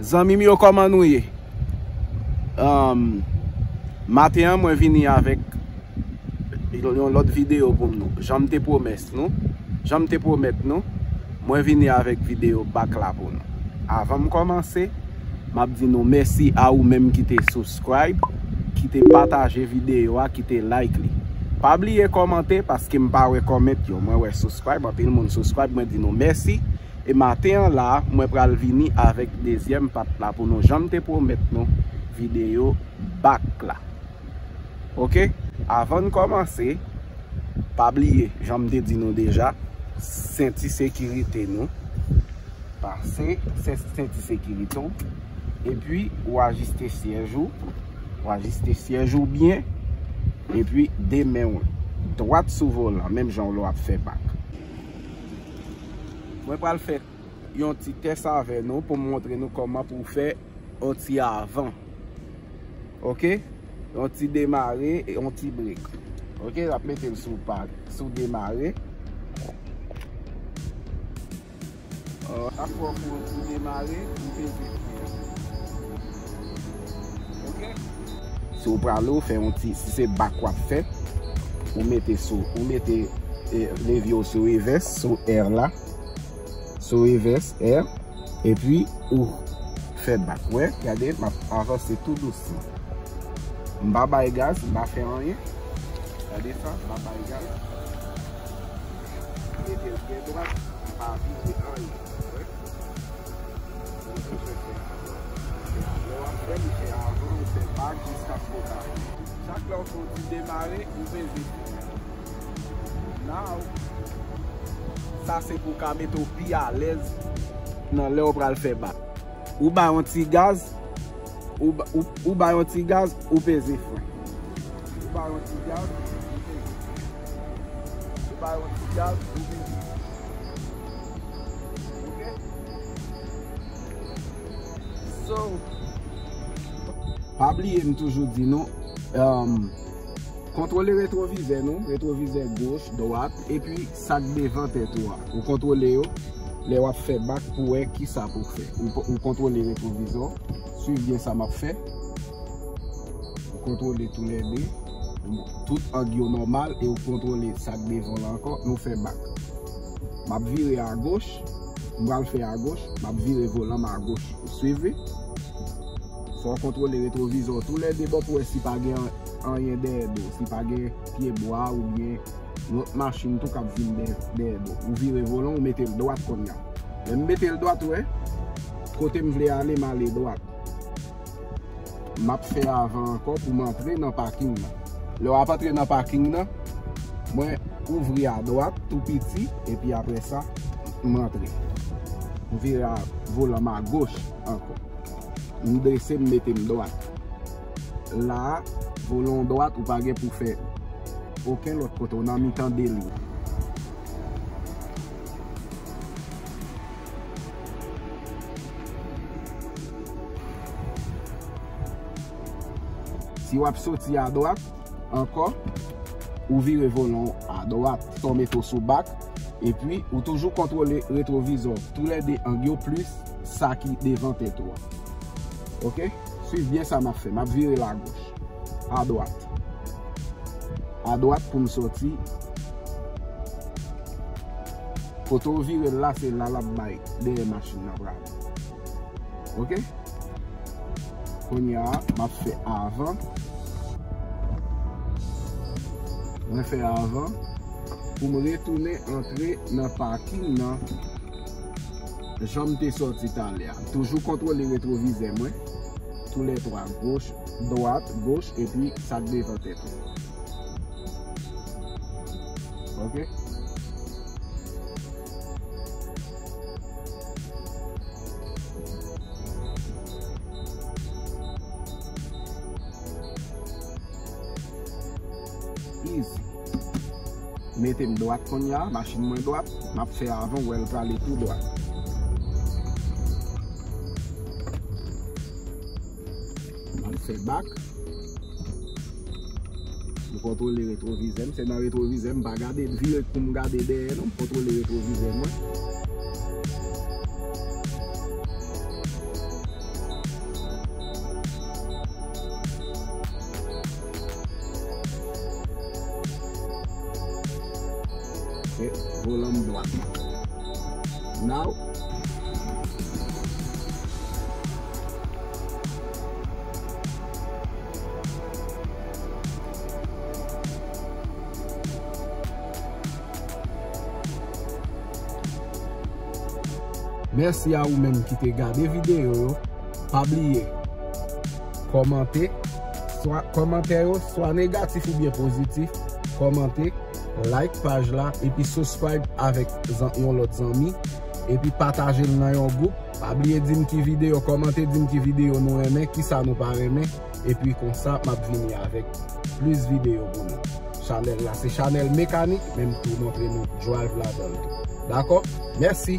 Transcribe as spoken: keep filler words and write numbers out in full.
Zanmi m yo, kòman nou ye? Ahn, maten an, mwen vini avèk yon lòt videyo pou nou. Jan m te pwomès nou, jan m te pwomèt nou, mwen vini avèk videyo back la pou nou. Avan m kòmanse, m ap di nou mèsi a ou menm ki te subscribe, ki te pataje videyo a, ki te like li. Pa bliye kòmante, paske m pa wè comment yo. Mwen wè subscribe, anpil moun subscribe, mwen di nou mèsi. E maten an la, mwen pral vini avèk dezyèm pat la pou nou, jan m te pwomèt nou, videyo back la. Oke? Avan n kòmanse, pa bliye, jan m te di nou deja, senti sekirite nou. Pase se-, senti sekirite w. Epi, ou ajiste syèj ou. Ou ajiste syèj ou byen. Epi, de men w dwat sou volan, menm jan w lè w ap fè back. Mwen pral fè yon ti tès avè nou pou m montre nou kòman pou w fè yon ti avan. Oke? Yon ti demare, yon ti brek. Oke? W ap mete l sou pa, sou demare. Chak fwa w fè yon ti demare, ou peze fren an. Oke? Si w prale, w fè yon ti, si se back w ap fè, ou mete sou, ou mete, eh, levye w sou revès, sou R la, sou revès, R, epi ou fè back. Wè, gade, m ap avanse tou dousman. M pa bay gaz, m pa fè anyen. Gade sa, m pa bay gaz. Mete l byen dwat, m pa vire anyen. Wè. Ou bezwen fè avan. Lè w ap fè, ou fè avan, ou fè back jiskaske w ta fini. Chak lè w fè yon ti demare, ou peze fren an. Now, sa se pou w ka mete w pi alèz nan lè w pral fè back. Ou bay yon ti gaz, ou ba-, ou, ou bay yon ti gaz, ou peze fren. Ou bay yon ti gaz, ou peze fren. Ou bay yon ti gaz, ou peze fren. Oke? So, pa bliye m toujou di nou, um, kontwole retwovizè nou, retwovizè goch, dwat, epi sa k devan tèt ou a. Ou kontwole yo lè w ap fè back pou wè kisa pou w fè. Ou, ou kontwole retwovizè w, swiv byen sa m ap fè. Ou kontwole toulède, tout ang yo nòmal e ou kontwole sa k devan la ankò, nou fè back. M ap vire agoch, m pral fè agoch, m ap vire volan m agoch. Ou swiv wi? Fò w kontwole retwovizè w toulède bò pou wè si pa gen an-, anyen dèyè do w, si pa gen pyebwa oubyen lòt machin tou k ap vin dèyè, dèyè do w. Ou vire volan, ou mete l dwat kounye a. Lè m mete l dwat, ou wè, kote m vle ale, m ale dwat. M ap fè avan ankò pou m antre nan paking nan. Lè w ap antre nan paking nan, mwen ouvri adwat tou piti, epi apre sa, m antre. M vire a volan m agoch ankò. M drese, m mete m dwat. La a, volan w dwat, ou pa gen pou fè okenn lòt kote, w nan mitan de liy. Si w ap soti adwat, ankò, ou vire volan w adwat, sa w mete w sou back, epi ou toujou kontwole retwovizè w, toulède ang yo plis sa ki devan tèt ou a. Oke? Swiv byen sa m ap fè. M ap vire l agoch, adwat. Adwat pou m soti. Kote w vire l la, se la l ap bay dèyè machin nan prale. Oke? Kounye a, m ap fè avan. Mwen fè avan pou m retounen antre nan paking nan jan m te sòti talè a. Toujou kontwole retwovizè mwen. Toulètwa, goch, dwat, goch, epi sa k devan tèt ou. Oke? Easy. Mete m dwat kounye a, machin mwen dwat, m ap fè avan, w wè l prale tou dwat. M ap fè back. M kontwole retwovizè m. Se nan retwovizè m, m pa gade, vire pou m gade dèyè non. M kontwole retwovizè mwen. Volan m dwat. Now. Mèsi a ou menm ki te gade videyo yo. Pa bliye kòmante, swa kòmantè yo, swa negatif oubyen pozitif, kòmante, like paj la, epi subscribe avèk zan-, yon lòt zanmi, epi pataje l nan yon gwoup. Pa bliye di m ki videyo, kòmante, di m ki videyo nou renmen, kisa nou pa renmen, epi konsa m ap vini avèk plis videyo pou nou. Chanèl la se chanèl mekanik, men m tou montre nou drive ladan l tou. Dakò? Mèsi!